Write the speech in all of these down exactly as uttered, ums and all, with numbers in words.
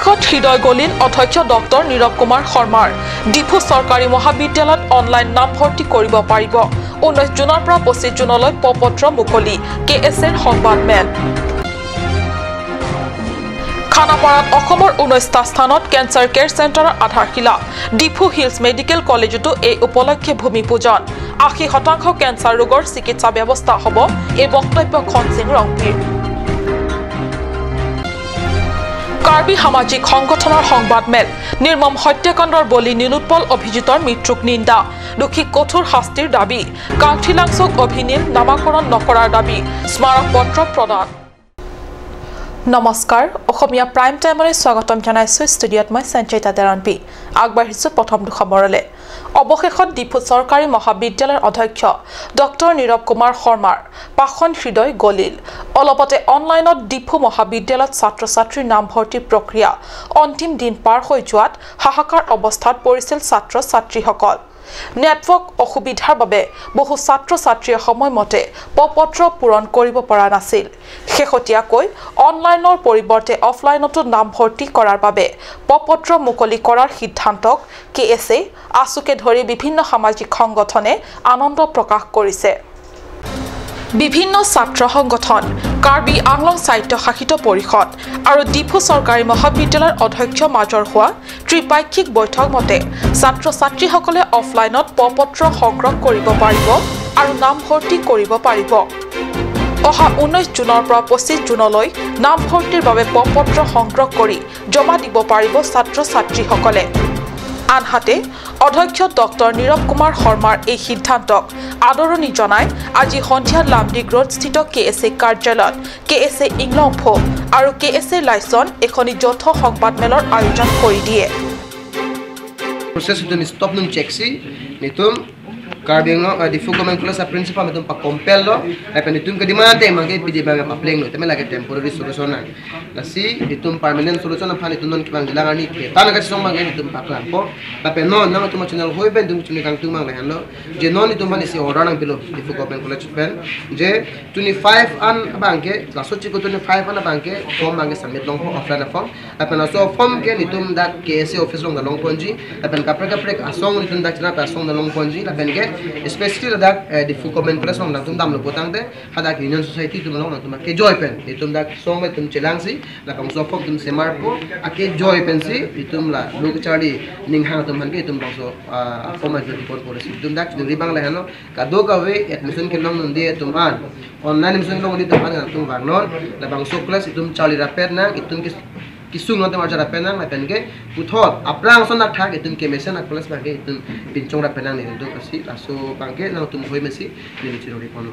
হৃদয় গলিল অধ্যক্ষ ডক্টৰ নীৰৱ কুমাৰ শৰ্মাৰ। ডিফু চৰকাৰী মহাবিদ্যালয়ত অনলাইন নামভৰ্তি কৰিব পাৰিব। ঊনৈশ জুনৰ পৰা পঁচিশ জুনলৈ প্ৰ-পত্ৰ মুকলি, কে এছ এৰ সংবাদমেল। খানাপাৰাত অসমৰ ঊনৈশটা স্থানত কেন্সাৰ কেয়াৰ চেণ্টাৰৰ আধাৰশিলা। ডিফু হিলছ মেডিকেল কলেজতো এই উপলক্ষে ভূমি পূজন। আশী শতাংশ কেন্সাৰ ৰোগৰ চিকিৎসা ব্যৱস্থা হ'ব, এই বক্তব্য খনসিং ৰংপিৰ। কাৰ্বি সামাজিক সংগঠনৰ সংবাদমেল। নিৰ্মম হত্যাকাণ্ডৰ বলি নীলোৎপল অভিজিতৰ মৃত্যুক নিন্দা, দোষীক কঠোৰ শাস্তিৰ দাবী। কাংথিলাংচুক অভিনীল নামাকৰণ নকৰাৰ দাবী, স্মাৰক পত্ৰ প্ৰদান। নমস্কাৰ, অসমীয়া প্ৰাইম টাইমলৈ স্বাগতম জনাইছো। ষ্টুডিঅ'ত মই সঞ্চয়িতা তেৰণপি। আগবাঢ়িছো প্ৰথমটো খবৰলৈ। অৱশেষত ডিফু চৰকাৰী মহাবিদ্যালয়ৰ অধ্যক্ষ ডক্টৰ নীৰৱ কুমাৰ শৰ্মাৰ পাষাণ হৃদয় গলিল। অলপতে অনলাইনত ডিফু মহাবিদ্যালয়ত ছাত্ৰ-ছাত্ৰীৰ নামভৰ্তি প্ৰক্ৰিয়া অন্তিম দিন পাৰ হৈ যোৱাত হাহাকাৰ অৱস্থাত পৰিছিল ছাত্ৰ-ছাত্ৰীসকল। নেটৱৰ্ক অসুবিধাৰ বাবে বহু ছাত্ৰ-ছাত্ৰীয়ে সময়মতে প্ৰ-পত্ৰ পূৰণ কৰিব পৰা নাছিল। শেহতীয়াকৈ অনলাইনৰ পৰিৱৰ্তে অফলাইনতো নামভৰ্তি কৰাৰ বাবে প্ৰ-পত্ৰ মুকলি কৰাৰ সিদ্ধান্তক কে এছ এ, আছুকে ধৰি বিভিন্ন সামাজিক সংগঠনে আনন্দ প্ৰকাশ কৰিছে। বিভিন্ন ছাত্ৰ সংগঠন, কাৰ্বি আংলং স্বায়ত্তশাসিত পৰিষদ আৰু ডিফু চৰকাৰী মহাবিদ্যালয়ৰ অধ্যক্ষৰ মাজৰ হোৱা ত্ৰিপাক্ষিক বৈঠক মতে ছাত্ৰ-ছাত্ৰীসকলে অফলাইনত প্ৰ-পত্ৰ সংগ্ৰহ কৰিব পাৰিব আৰু নামভৰ্তি কৰিব পাৰিব। অহা ঊনৈশ জুনৰ পৰা পঁচিশ জুনলৈ নামভৰ্তিৰ বাবে প্ৰ-পত্ৰ সংগ্ৰহ কৰি জমা দিব পাৰিব ছাত্ৰ-ছাত্ৰীসকলে। আনহাতে অধ্যক্ষ ডক্টৰ নীৰৱ কুমাৰ শৰ্মাৰ এই সিদ্ধান্তক আদৰণি জনাই আজি সন্ধিয়া লামডিং ৰোডস্থিত কে এছ এ কাৰ্যালয়ত কে এছ এ ইংলংফো আৰু কে এছ এ লাইছন এখনি যৌথ সংবাদমেলৰ আয়োজন কৰি দিয়ে। Proses itu stop nung check si, nitum Karbi Anglong, eh, Diphu Government College a principal nitum pa-compel lo, lapen nitum kedimandai mangke pidi bang papleng lo, teme lake temporary solution na. Lasi nitum permanent solution aphan nitum non kevang jilang arni ke, tan kasong mangke nitum paklangpo, lapen non nangtum channel hoi pen nitum chini kangtung mang lahenlo, je non nitum aphan isi order nangpilo, Diphu Government College pen, je twenty-five an abangke, laso chiklo twenty-five an abangke, form abangke submit longpo, offline form. Lapen laso form ke nitum dak K S A office along ta longponji. Lapen kaprek kaprek asong nitum dak chenap asong ta longponji. Lapen ke especially dak, eh, Diphu Government College along nangtum damlo putangte, hadak Union Society atum along nangtum akejoi pen nitum dak asong pen nitum chelangsi, labangso form nitum semarpo, akejoi pensi nitum la lo kacharli ninghang atum aphan ke nitum labangso, ah, form ajo dipon polisi. Nitum dak chingri abang lahenlo, kadokave admission kelong nangji atum an, online admission kelong nangji atum an nangtum vangnon, labangso class itum charli rapet nang, itum kis-, kesung nangtum arja rapet nang, lapen ke puthot aphrang ason athak itum kemesen a class abangke itum pinchong rapet nang, nitum kasi laso abangke nangtum hoi mesi neli chirori ponlo.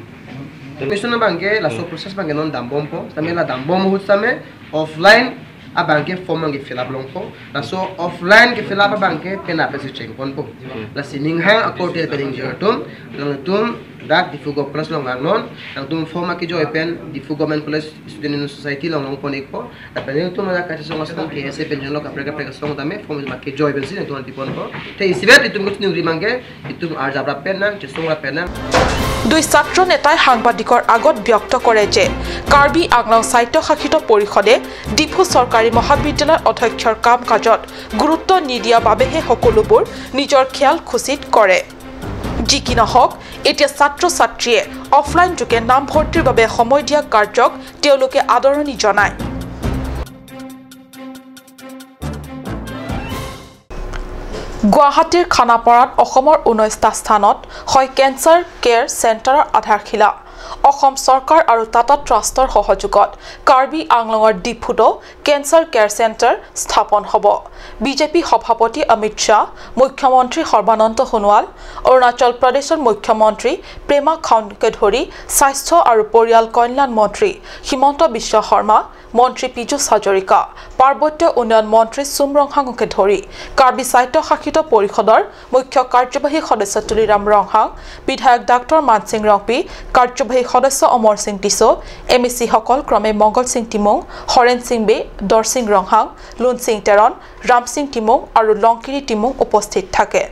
Admission abangke laso process abangke non dambompo, tame la dambom ahut tame offline abangke form abangke fill up longpo. Laso offline ke fill up abangke penap pensi chengponpo. Lasi ninghang akorte pen ingjir atum, nangtum dak Diphu Govt College along vangnon, nangtum form akejoi pen Diphu Government College Student Union Society along longpon ikpo. Lapen nangtum dak kachesong asong K S A pen jonglo kaprek kaprek asong tame form akejoi pensi nangtum an piponpo. Te isivet itum kuch ningri abangke itum arjap rapet nang, chesong rapet nang. দুই ছাত্ৰ নেতাই সাংবাদিকৰ আগত ব্যক্ত কৰে যে কাৰ্বি আংলং স্বায়ত্তশাসিত পৰিষদে ডিফু চৰকাৰী মহাবিদ্যালয়ৰ অধ্যক্ষৰ কাম কাজত গুৰুত্ব নিদিয়া বাবেহে সকলোবোৰ নিজৰ খেয়াল খুচিত কৰে। যি কি নহওক, এতিয়া ছাত্ৰ-ছাত্ৰীয়ে অফলাইন যোগে নামভৰ্তিৰ বাবে সময় দিয়া কাৰ্যক তেওঁলোকে আদৰণি জনায়। গুৱাহাটীৰ খানাপাৰাত অসমৰ ঊনৈশটা স্থানত হয় কেন্সাৰ কেয়াৰ চেণ্টাৰৰ আধাৰশিলা। অসম চৰকাৰ আৰু টাটা ট্ৰাষ্টৰ সহযোগত কাৰ্বি আংলঙৰ ডিফুতো কেন্সাৰ কেয়াৰ চেণ্টাৰ স্থাপন হ'ব। বিজেপি সভাপতি অমিত শ্বাহ, মুখ্যমন্ত্ৰী সৰ্বানন্দ সোণোৱাল, অৰুণাচল প্ৰদেশৰ মুখ্যমন্ত্ৰী পেমা খাণ্ডুকে ধৰি স্বাস্থ্য আৰু পৰিয়াল কল্যাণ মন্ত্ৰী হিমন্ত বিশ্ব শৰ্মা, মন্ত্ৰী পীযুষ হাজৰিকা, পাৰ্বত্য উন্নয়ন মন্ত্ৰী চুম ৰংহাঙকে ধৰি কাৰ্বি স্বায়ত্তশাসিত পৰিষদৰ মুখ্য কাৰ্যবাহী সদস্য তুলিৰাম ৰংহাং, বিধায়ক ডাক্তৰ মানসিং ৰংপি, কাৰ্যবাহী সদস্য অমৰ সিং টিছো, এম এ চিসকল ক্ৰমে মংগল সিং টিমুং, হৰেণ সিং বে, দৰসিং ৰংহাং, লুনসিং তেৰণ, ৰামসিং টিমুং আৰু লংকিৰি টিমুং উপস্থিত থাকে।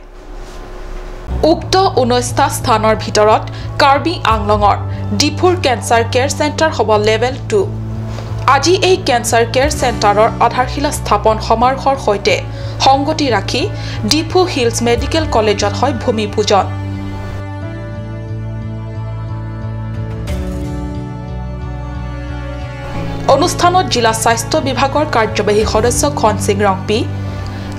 উক্ত ঊনৈশটা স্থানৰ ভিতৰত কাৰ্বি আংলঙৰ ডিফুৰ কেন্সাৰ কেয়াৰ চেণ্টাৰ হ'ব লেভেল টু। আজি এই কেন্সাৰ কেয়াৰ চেণ্টাৰৰ আধাৰশিলা স্থাপন সমাৰোহৰ সৈতে সংগতি ৰাখি ডিফু হিলছ মেডিকেল কলেজত হয় ভূমি পূজন। অনুষ্ঠানত জিলা স্বাস্থ্য বিভাগৰ কাৰ্যবাহী সদস্য খনসিং ৰংপি,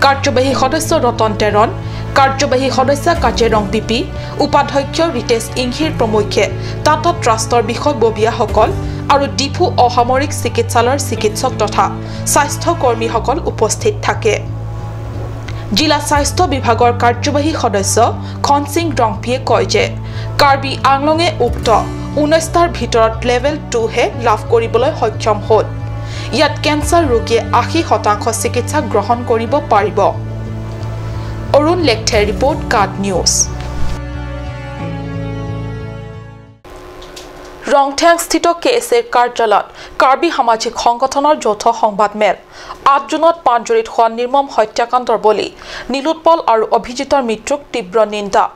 কাৰ্যবাহী সদস্য ৰতন তেৰণ, কাৰ্যবাহী সদস্য কাজেৰং পিপি, উপাধ্যক্ষ ৰিতেশ ইংহিৰ প্ৰমুখ্যে টাটা ট্ৰাষ্টৰ বিষয়ববীয়াসকল আৰু ডিফু অসামৰিক চিকিৎসালয়ৰ চিকিৎসক তথা স্বাস্থ্যকৰ্মীসকল উপস্থিত থাকে। জিলা স্বাস্থ্য বিভাগৰ কাৰ্যবাহী সদস্য খনসিং ৰংপিয়ে কয় যে কাৰ্বি আংলঙে উক্ত ঊনৈশটাৰ ভিতৰত লেভেল টুহে লাভ কৰিবলৈ সক্ষম হ'ল। ইয়াত কেন্সাৰ ৰোগীয়ে আশী শতাংশ চিকিৎসা গ্ৰহণ কৰিব পাৰিব। অৰুণ লেকথেৰ ৰিপৰ্ট, কাট নিউজ। ৰংথেংস্থিত কে এছ এৰ কাৰ্যালয়ত কাৰ্বি সামাজিক সংগঠনৰ যৌথ সংবাদমেল। আঠ জুনত পাঞ্জুৰীত হোৱা নিৰ্মম হত্যাকাণ্ডৰ বলি নীলোৎপল আৰু অভিজিতৰ মৃত্যুক তীব্ৰ নিন্দা।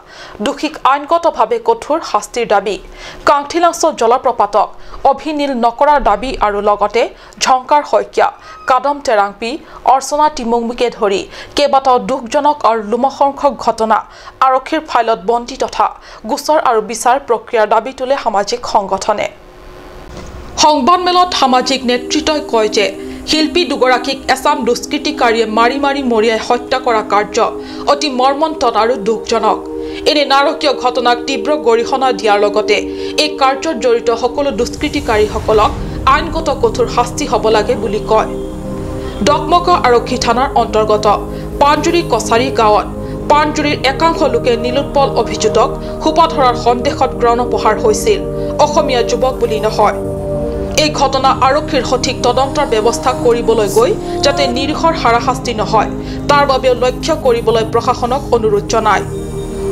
দোষীক আইনগতভাৱে কঠোৰ শাস্তিৰ দাবী। কাংথিলাংছ' জলপ্ৰপাতক অভিনীল নকৰাৰ দাবী আৰু লগতে ঝংকাৰ শইকীয়া, কাদম টেৰাংপী, অৰ্চনা টিমুংমুকে ধৰি কেইবাটাও দুখজনক আৰু লোমহৰ্ষক ঘটনা আৰক্ষীৰ ফাইলত বন্দী তথা গোচৰ আৰু বিচাৰ প্ৰক্ৰিয়াৰ দাবী তোলে সামাজিক সংগঠনে। সংবাদমেলত সামাজিক নেতৃত্বই কয় যে শিল্পী দুগৰাকীক এচাম দুষ্কৃতিকাৰীয়ে মাৰি মাৰি মৰিয়াই হত্যা কৰা কাৰ্য অতি মৰ্মন্তুদ আৰু দুখজনক। এনে নাৰকীয় ঘটনাক তীব্ৰ গৰিহণা দিয়াৰ লগতে এই কাৰ্যত জড়িত সকলো দুষ্কৃতিকাৰীসকলক আইনগত কঠোৰ শাস্তি হ'ব লাগে বুলি কয়। ডকমকা আৰক্ষী থানাৰ অন্তৰ্গত পাঞ্জুৰী কছাৰী গাঁৱত পাঞ্জুৰীৰ একাংশ লোকে নীলোৎপল অভিজিতক সোপা ধৰাৰ সন্দেহত গণ প্ৰহাৰ হৈছিল। অসমীয়া যুৱক বুলি নহয়। এই ঘটনা আৰক্ষীৰ সঠিক তদন্তৰ ব্যৱস্থা কৰিবলৈ গৈ যাতে নিৰীহৰ হাৰাশাস্তি নহয়, তাৰ বাবেও লক্ষ্য কৰিবলৈ প্ৰশাসনক অনুৰোধ জনায়।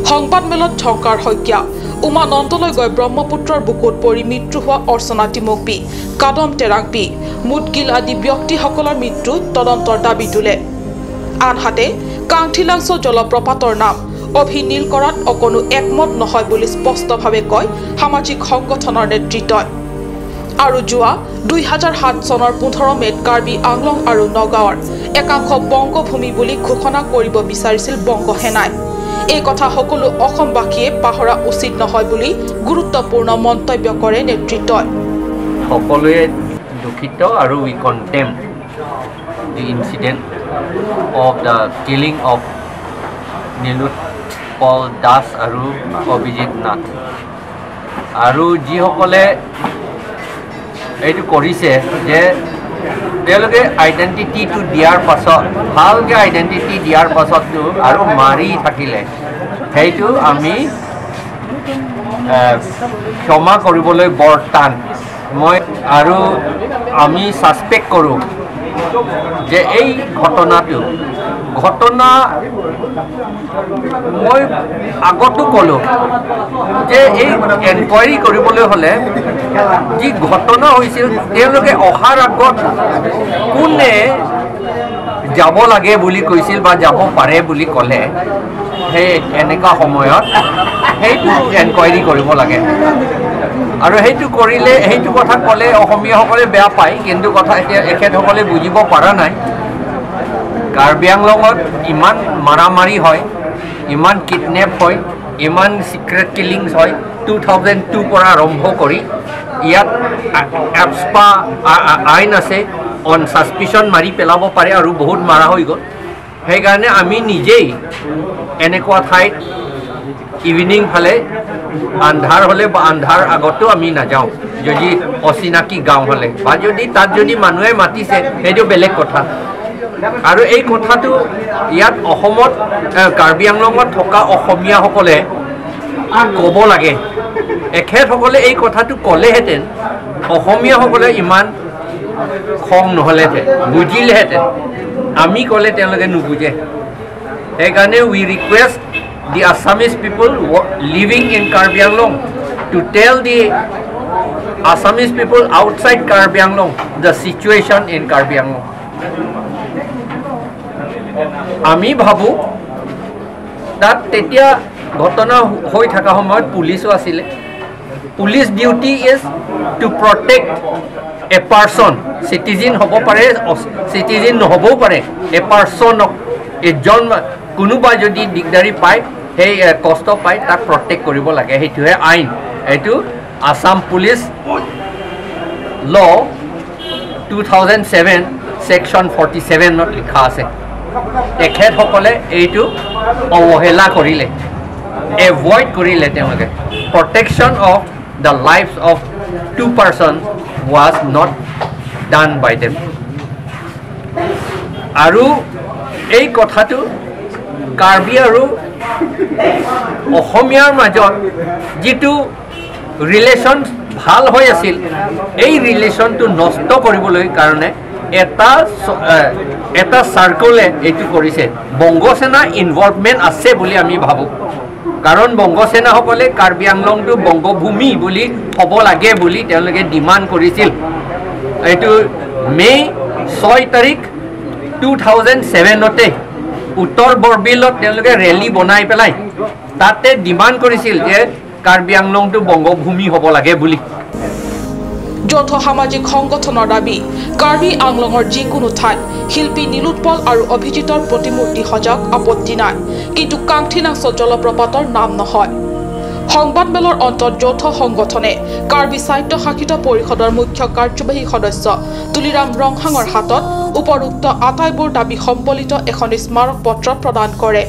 সংবাদমেলত ঝংকাৰ শইকীয়া, উমানন্দলৈ গৈ ব্ৰহ্মপুত্ৰৰ বুকুত পৰি মৃত্যু হোৱা অৰ্চনা টিমুংপী, কাদম টেৰাংপী, মুদগিল আদি ব্যক্তিসকলৰ মৃত্যু তদন্তৰ দাবী তোলে। আনহাতে কাংথিলাংছ' জলপ্ৰপাতৰ নাম অভিনীল কৰাত অকণো একমত নহয় বুলি স্পষ্টভাৱে কয় সামাজিক সংগঠনৰ নেতৃত্বই। আৰু যোৱা দুই হাজাৰ সাত চনৰ পোন্ধৰ মে'ত কাৰ্বি আংলং আৰু নগাঁৱৰ একাংশ বংগভূমি বুলি ঘোষণা কৰিব বিচাৰিছিল বংগ সেনাই। এই কথা সকলো অসমবাসীয়ে পাহৰা উচিত নহয় বুলি গুৰুত্বপূৰ্ণ মন্তব্য কৰে নেতৃত্বই। সকলোৱে দুখিত আৰু we condemn the incident of the killing of নীলোৎপল দাস আৰু অভিজিত নাথ। আৰু যিসকলে এইটো কৰিছে যে তেওঁলোকে আইডেণ্টিটিটো দিয়াৰ পাছত, ভালকৈ আইডেণ্টিটি দিয়াৰ পাছতো আৰু মাৰি থাকিলে, সেইটো আমি এ, ক্ষমা কৰিবলৈ বৰ টান। মই আৰু আমি ছাছপেক্ট কৰোঁ যে এই ঘটনাটো, ঘটনা মই আগতো ক'লোঁ যে এই এনকুৱাৰী কৰিবলৈ হ'লে যি ঘটনা হৈছিল, তেওঁলোকে অহাৰ আগত কোনে যাব লাগে বুলি কৈছিল বা যাব পাৰে বুলি ক'লে, সেই এনেকুৱা সময়ত সেইটো এনকুৱাৰী কৰিব লাগে। আৰু সেইটো কৰিলে, সেইটো কথা ক'লে অসমীয়াসকলে বেয়া পায়, কিন্তু কথা এতিয়া এখেতসকলে বুজিব পৰা নাই। কাৰ্বি আংলঙত ইমান মাৰামাৰি হয়, ইমান কিডনেপ হয়, ইমান চিক্ৰেট কিলিংছ হয়, টু থাউজেণ্ড টু পৰা আৰম্ভ কৰি ইয়াত আ- এপছপা আ- আ- আইন আছে, অন ছাছপিচন মাৰি পেলাব পাৰে আৰু বহুত মাৰা হৈ গ'ল। সেইকাৰণে আমি নিজেই এনেকুৱা ঠাইত ইভিনিং ফালে আন্ধাৰ হ'লে বা আন্ধাৰ আগতো আমি নাযাওঁ, যদি অচিনাকি গাঁও হ'লে বা যদি তাত যদি মানুহে মাতিছে, সেইটো বেলেগ কথা। আৰু এই কথাটো ইয়াত অসমত, এ, কাৰ্বি আংলঙত থকা অসমীয়াসকলে ক'ব লাগে। এখেতসকলে এই কথাটো ক'লেহেঁতেন, অসমীয়াসকলে ইমান খং নহ'লেহেঁতেন, বুজিলেহেঁতেন। আমি ক'লে তেওঁলোকে নুবুজে। সেইকাৰণে we request the Assamese people wo- living in Karbi Anglong to tell the Assamese people outside Karbi Anglong the situation in Karbi Anglong. আমি ভাবোঁ তাত তেতিয়া ঘটনা হৈ থকা সময়ত পুলিচো আছিলে। Police duty is to protect a person citizen হ'ব পাৰে, চিটিজেন নহ'বও পাৰে। এ পাৰ্চনক, এজন কোনোবা যদি দিগদাৰী পায়, সেই এ, কষ্ট পায়, তাক প্ৰটেক্ট কৰিব লাগে, সেইটোহে আইন। এইটো Assam police law two thousand seven section forty ছেভেনত লিখা আছে। তেখেতসকলে এইটো অৱহেলা কৰিলে, এভইড কৰিলে তেওঁলোকে। Protection of the lives of two person was not done by them। আৰু এই কথাটো কাৰ্বি আৰু অসমীয়াৰ মাজত যিটো ৰিলেশ্যন ভাল হৈ আছিল, এই ৰিলেশ্যনটো নষ্ট কৰিবলৈ কাৰণে এটা চ-, এ, এটা চাৰ্কলে এইটো কৰিছে। বংগ সেনা ইনভলভমেণ্ট আছে বুলি আমি ভাবোঁ, কাৰণ বংগ সেনাসকলে কাৰ্বি আংলংটো বংগভূমি বুলি হ'ব লাগে বুলি তেওঁলোকে ডিমাণ্ড কৰিছিল। এইটো মে ছয় তাৰিখ টু থাউজেণ্ড ছেভেনতে উত্তৰ বৰবিলত তেওঁলোকে ৰেলী বনাই পেলাই তাতে ডিমাণ্ড কৰিছিল যে কাৰ্বি আংলংটো বংগভূমি হ'ব লাগে বুলি। যৌথ সামাজিক সংগঠনৰ দাবী, কাৰ্বি আংলঙৰ যিকোনো ঠাইত শিল্পী নীলোৎপল আৰু অভিজিতৰ প্ৰতিমূৰ্তি সজাওক, আপত্তি নাই, কিন্তু কাংথিনাংছ জলপ্ৰপাতৰ নাম নহয়। সংবাদমেলৰ অন্তত যৌথ সংগঠনে কাৰ্বি স্বায়ত্তশাসিত পৰিষদৰ মুখ্য কাৰ্যবাহী সদস্য তুলিৰাম ৰংহাঙৰ হাতত উপৰোক্ত আটাইবোৰ দাবী সম্বলিত এখন স্মাৰক পত্ৰ প্ৰদান কৰে।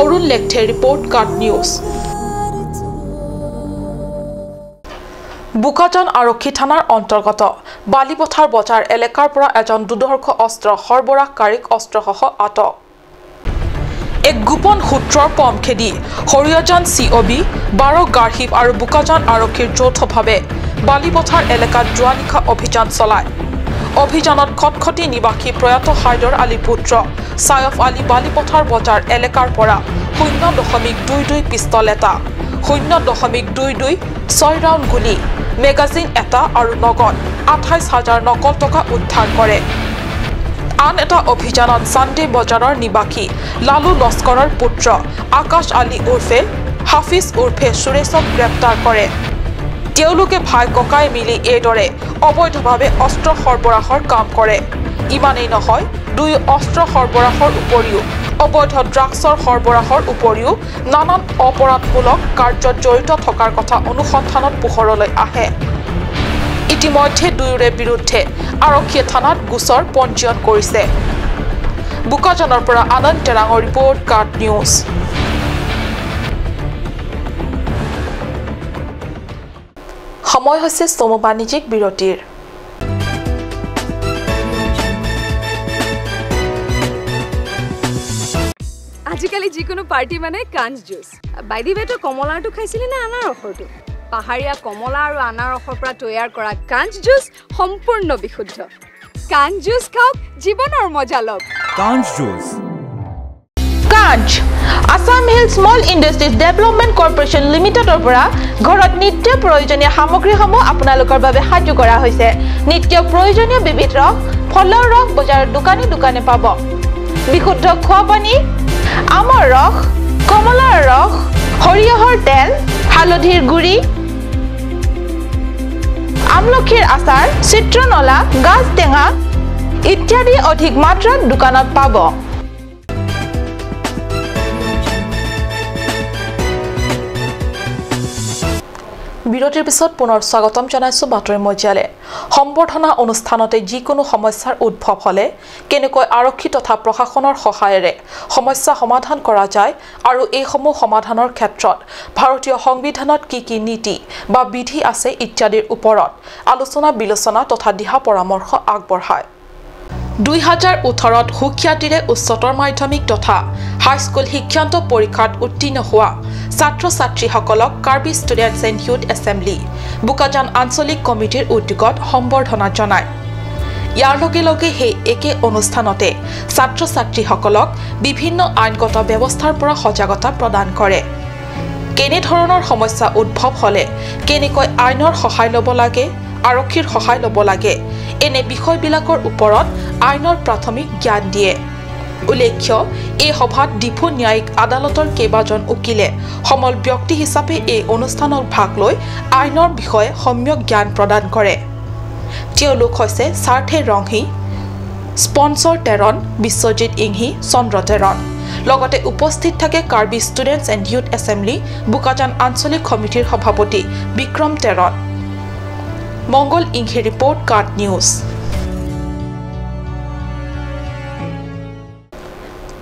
অৰুণ লেকথেৰ ৰিপৰ্ট, কাট নিউজ। বোকাজান আৰক্ষী থানাৰ অন্তৰ্গত বালিপথাৰ বজাৰ এলেকাৰ পৰা এজন দুৰ্ধৰ্ষ অস্ত্ৰ সৰবৰাহকাৰীক অস্ত্ৰসহ আটক। এক গোপন সূত্ৰৰ পম খেদি হৰিয়াজান চি অ' বি, বাৰ গাৰ্হিপ আৰু বোকাজান আৰক্ষীৰ যৌথভাৱে বালিপথাৰ এলেকাত যোৱা নিশা অভিযান চলায়। অভিযানত খটখটি নিবাসী প্ৰয়াত হাইদৰ আলী পুত্ৰ ছায়ফ আলী বালিপথাৰ বজাৰ এলেকাৰ পৰা শূন্য দশমিক দুই দুই পিষ্টল এটা, শূন্য দশমিক দুই দুই ছয় ৰাউণ্ড গুলী, মেগাজিন এটা আৰু নগদ আঠাইছ হাজাৰ নকল টকা উদ্ধাৰ কৰে। আন এটা অভিযানত চান্দে বজাৰৰ নিবাসী লালু লস্কৰৰ পুত্ৰ আকাশ আলী উৰ্ফে হাফিজ উৰ্ফে সুৰেশক গ্ৰেপ্তাৰ কৰে। তেওঁলোকে ভাই ককাই মিলি এইদৰে অবৈধভাৱে অস্ত্ৰ সৰবৰাহৰ কাম কৰে। ইমানেই নহয়, দুই অস্ত্ৰ সৰবৰাহৰ উপৰিও অবৈধ ড্ৰাগছৰ সৰবৰাহৰ উপৰিও নানান অপৰাধমূলক কাৰ্যত জড়িত থকাৰ কথা অনুসন্ধানত পোহৰলৈ আহে। ইতিমধ্যে দুয়োৰে বিৰুদ্ধে আৰক্ষীয়ে থানাত গোচৰ পঞ্জীয়ন কৰিছে। বোকাজানৰ পৰা আনন্দ তেৰাঙৰ ৰিপৰ্ট, কাট নিউজ। সময় হৈছে চমু বাণিজ্যিক বিৰতিৰ। আজিকালি যিকোনো পাৰ্টি মানে কাঞ্চ জুচ। বাই দি ৱে, তই কমলাৰটো খাইছিলি নে আনাৰসৰটো? পাহাৰীয়া কমলা আৰু আনাৰসৰ পৰা তৈয়াৰ কৰা কাঞ্চ জুচ সম্পূৰ্ণ বিশুদ্ধ। কাঞ্চ জুচ খাওক, জীৱনৰ মজা লওক। Kanch juice. Kanch, Assam hill small industries development corporation লিমিটেডৰ পৰা ঘৰত নিত্য প্ৰয়োজনীয় সামগ্ৰীসমূহ আপোনালোকৰ বাবে সাজু কৰা হৈছে। নিত্য প্ৰয়োজনীয় বিবিধ ৰস, ফলৰ ৰস বজাৰৰ দোকানে দোকানে পাব। বিশুদ্ধ খোৱা পানী, আমৰ ৰস, কমলাৰ ৰস, সৰিয়হৰ তেল, হালধিৰ গুড়ি, আমলখিৰ আচাৰ, চিত্ৰনলা, গাজ টেঙা ইত্যাদি অধিক মাত্ৰাত দোকানত পাব। বিৰতিৰ পিছত পুনৰ স্বাগতম জনাইছো বাতৰি মজিয়ালে। সম্বৰ্ধনা অনুষ্ঠানতে যিকোনো সমস্যাৰ উদ্ভৱ হ'লে কেনেকৈ আৰক্ষী তথা প্ৰশাসনৰ সহায়েৰে সমস্যা সমাধান কৰা যায় আৰু এইসমূহ সমাধানৰ ক্ষেত্ৰত ভাৰতীয় সংবিধানত কি কি নীতি বা বিধি আছে ইত্যাদিৰ ওপৰত আলোচনা বিলোচনা তথা দিহা পৰামৰ্শ আগবঢ়ায়। দুই হাজাৰ ওঠৰত সুখ্যাতিৰে উচ্চতৰ মাধ্যমিক তথা হাইস্কুল শিক্ষান্ত পৰীক্ষাত উত্তীৰ্ণ হোৱা ছাত্ৰ ছাত্ৰীসকলক Karbi students and youth assembly Bokajan আঞ্চলিক কমিটিৰ উদ্যোগত সম্বৰ্ধনা জনায়। ইয়াৰ লগে লগে সেই একে অনুষ্ঠানতে ছাত্ৰ ছাত্ৰীসকলক বিভিন্ন আইনগত ব্যৱস্থাৰ পৰা সজাগতা প্ৰদান কৰে। কেনেধৰণৰ সমস্যা উদ্ভৱ হ'লে কেনেকৈ আইনৰ সহায় ল'ব লাগে, আৰক্ষীৰ সহায় ল'ব লাগে, এনে বিষয়বিলাকৰ ওপৰত আইনৰ প্ৰাথমিক জ্ঞান দিয়ে। উল্লেখ্য, এই সভাত ডিফু ন্যায়িক আদালতৰ কেইবাজন উকিলে সমল ব্যক্তি হিচাপে এই অনুষ্ঠানত ভাগ লৈ আইনৰ বিষয়ে সম্যক জ্ঞান প্ৰদান কৰে। তেওঁলোক হৈছে সাৰ্থে ৰংহি, স্পনচৰ তেৰণ, বিশ্বজিৎ ইংহি, চন্দ্ৰ তেৰণ। লগতে উপস্থিত থাকে Karbi students and youth assembly Bokajan আঞ্চলিক সমিতিৰ সভাপতি বিক্ৰম তেৰণ। মংগল ইংহি ৰিপৰ্ট, কাট নিউজ।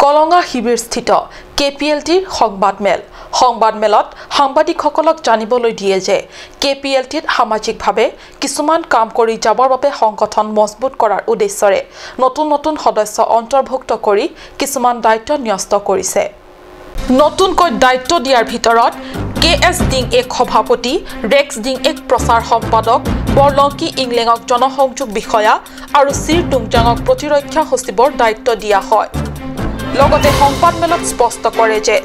কলঙা শিবিৰস্থিত কে পি এল টিৰ সংবাদমেল। সংবাদমেলত সাংবাদিকসকলক জানিবলৈ দিয়ে যে কে পি এল টিত সামাজিকভাৱে কিছুমান কাম কৰি যাবৰ বাবে সংগঠন মজবুত কৰাৰ উদ্দেশ্যৰে নতুন নতুন সদস্য অন্তৰ্ভুক্ত কৰি কিছুমান দায়িত্ব ন্যস্ত কৰিছে। নতুনকৈ দায়িত্ব দিয়াৰ ভিতৰত কে এছ ডিংএক সভাপতি, ৰেক্স ডিংএক প্ৰচাৰ সম্পাদক, বৰলংকি ইংলেঙক জনসংযোগ বিষয়া আৰু চিৰ টুংজাঙক প্ৰতিৰক্ষা সচিবৰ দায়িত্ব দিয়া হয়। লগতে সংবাদমেলত স্পষ্ট কৰে যে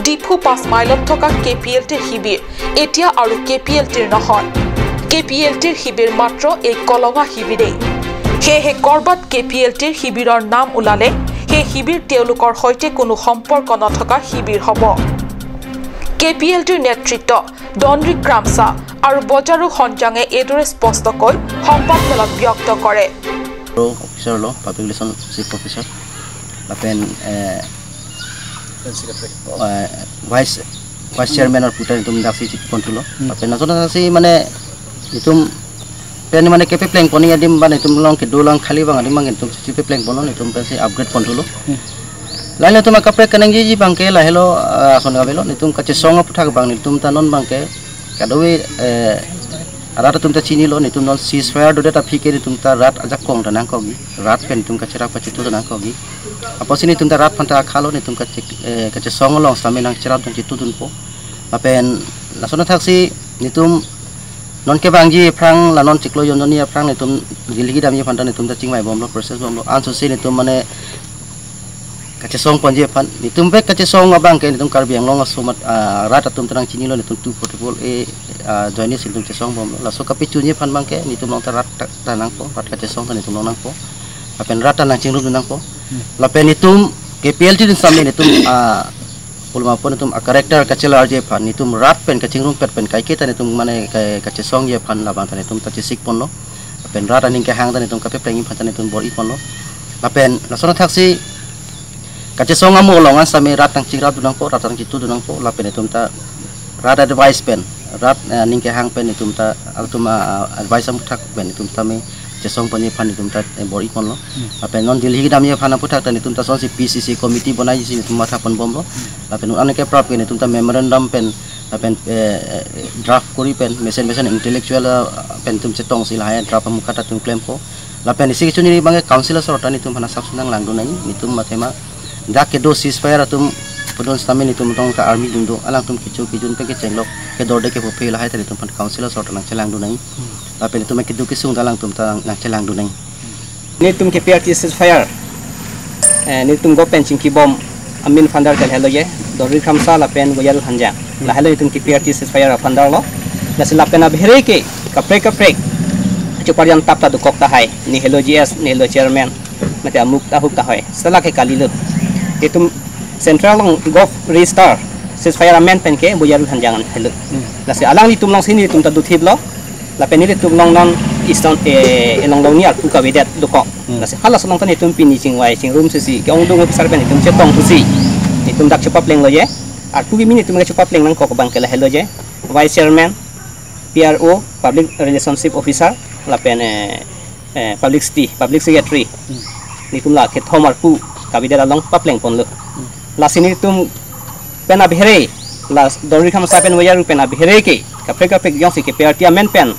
ডিফু পাঁচ মাইলত থকা কে পি এল টিৰ শিবিৰ এতিয়া আৰু কে পি এল টিৰ নহয়। কে পি এল টিৰ শিবিৰ মাত্ৰ এই কলঙা শিবিৰেই। সেয়েহে কৰবাত কে পি এল টিৰ শিবিৰৰ নাম ওলালে সেই শিবিৰ তেওঁলোকৰ সৈতে কোনো সম্পৰ্ক নথকা শিবিৰ হ'ব। কে পি এল টিৰ নেতৃত্ব ডনৰি ক্ৰামচা আৰু বজাৰু হনজাঙে এইদৰে স্পষ্টকৈ সংবাদমেলত ব্যক্ত কৰে। Officer lo, Public Relation Chief Officer, lapen eh, eh, Vice Vice Chairman arpu ta itum daksi chit pon thulo. Lapen laso athak si mane itum pen mane kepepleng pon adim abang itum along kedo lang khali abang adim abang itum si pepleng ponlo, itum pensi upgrade pon thulo. Lahelo itum akaprek kaningjeji abangke lahelo, ah, ason kavelo, itum kachesong aputhak abang itum ta non abangke kadokave, eh, arat atum ta chinilo, itum non ceasefire dodet aphi ke itum ta rat ajakong ta nangkokji, rat pen itum kacherap kachetu ta nangkokji. Apotsi itum ta rat aphan ta akhalo, itum kache-, eh, kachesong along sitame nangcherap nangchetu dunpo. Lapen laso athak si itum non kevangji aphrang, la non chiklo jonjonni aphrang itum Delhi damji aphan ta itum ta chingvai bomlo, process bomlo. Anso si itum mane kachesong ponji aphan, itum bek kachesong abangke itum Karbi Anglong asomat, ah, rat atum ta nangchinilo, itum two forty-four A, ah, ajoine si itum chesong bomlo. Laso kapachunji aphan abangke itum along ta rat ta, ta nangpo, rat kachesong ta itum along nangpo. Lapen rat ta nangchingrum nangpo. Lapen itum K P L T atum sitame itum, ah, pulma pon itum a-character kachelarji aphan, itum rat pen kachingrumpet pen kaiketa itum mane ka-, kachesongji aphan labang ta itum ta chesik ponlo. Lapen rat aning kehang ta itum kapeplengji aphan ta itum bor-i ponlo. Lapen laso athak si kachesong amo along an sitame rat nangchingrap dun nangpo, rat nangchetu dun nangpo, lapen itum ta rat advice pen, rat, eh, aning kehang pen itum ta, atum, ah, advice amuthak pen itum sitame chesong ponji aphan itum ta, eh, bor-i ponlo. Lapen non Delhi damji aphan aputhak ta itum ta lasonsi P C C committee bonaiji si itum matha pon bomlo. Lapen un-an keprap ke itum ta memorandum pen, lapen, eh, eh, draft kori pen, mesen mesen intellectual, ah, pen itum chetongsi lahai draft amukha ta itum klempo. Lapen isi kechuniri abangke council asor ta itum aphan asap si nanglang dun nangji, itum matha ma dak kedo ceasefire atum pudun sitame itum tong ta army dun do, alangtum kecho kejun pen kechenglok, kedorde kepuphe lahai ta itum aphan council asor ta nangchelang dun nangji. Lapen itum kedo kesung ta alangtum ta nangchelang dun nangji. Nelitum K P L T ceasefire, eh, nelitum government chingki bom amen founder ke lahelo ye, Dorri Kramsa lapen Boyarul Hanjang. Lahelo nelitum K P L T ceasefire founder lo. Lasi lapen abhere ke kaprek kaprek chuparjan tap ta dokok tahai, neli helo G S, neli helo chairman, mate amuk ta ahok tahai. Sala ke kalilo. Itum central along gov register ceasefire amen pen ke Boyarul Hanjang helo. Lasi alanglitum alongsi nelitum ta dothiplo. Lapen nelitum along non Eastern, eh, along along ni arpu kavedet dokok. Lasi halaso along ta nelitum pini chingvai chingrum sisi ke-ongdung officer pen nelitum chetong thusi nelitum dak chepaplenglo ye. Arpu kimi nelitum ke chepapleng nangkok abangke lahelo ye, Vice Chairman, P R O, Public Relationship Officer, lapen, eh, eh, Publicity, Public Secretary. Nelitum la kethom arpu kavedet along papleng ponlo. Lasi nelitum pen abhere, la Dorri Kramsa pen Boyarul pen abhere ke kaprek kaprek jongsi K P L T amen pen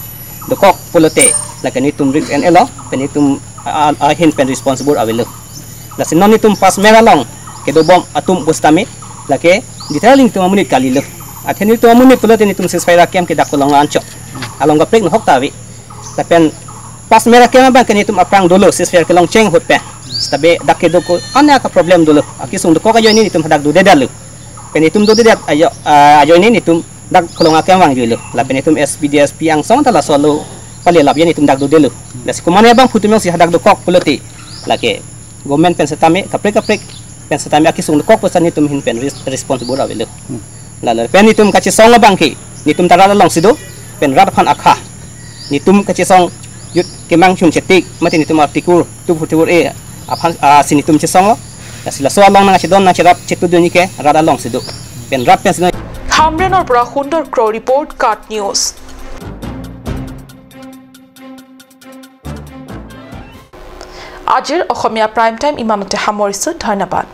dokok pulote, lake nelitum risk en-elo, pen nelitum a-, a-, ahin pen responsible avelo. Lasi non nelitum pas mera along kedo bom atum pusitame, lake detail nelitum amonit kalilo. Athe nelitum amonit pulote nelitum ceasefire akem ke dak Kolong anchot along kaprek nohok ta ave. Lapen pas mera akem abangke nelitum aphrang dolo, ceasefire kelong cheng ahut pen. Setabe dak kedo ko ane aka problem dolo. Akesung dokok ajoine nelitum hadak dodedetlo. Pen nelitum dodedet ajo, ah, ajoine nelitum dak Kolong akem vangjuilo. Lapen nelitum S P D S P angsong ta laso alo palelap ye nelitum dak dodelo. Lasi komane abang phutum jongsi hadak dokok pulote, lake government pen setame, kaprek kaprek pen setame akesung dokok pu seta nelitum ahin pen res-, responsible avelo. Lalo pen nelitum kachesong abangke nelitum ta rat alongsi do, pen rat aphan akha. Nelitum kachesong jut kemang chun chetik, mate netum article tu phu tu e aphan, ah, si netum chesonglo. Lasi laso along nangchedon nangcherap chetudunji ke rat alongsi do. Pen rat pensi no. Hamren Orpra Hundor Kro report, KAT News. আজিৰ Asamiya prime time ইমানতে সামৰিছো। ধন্যবাদ।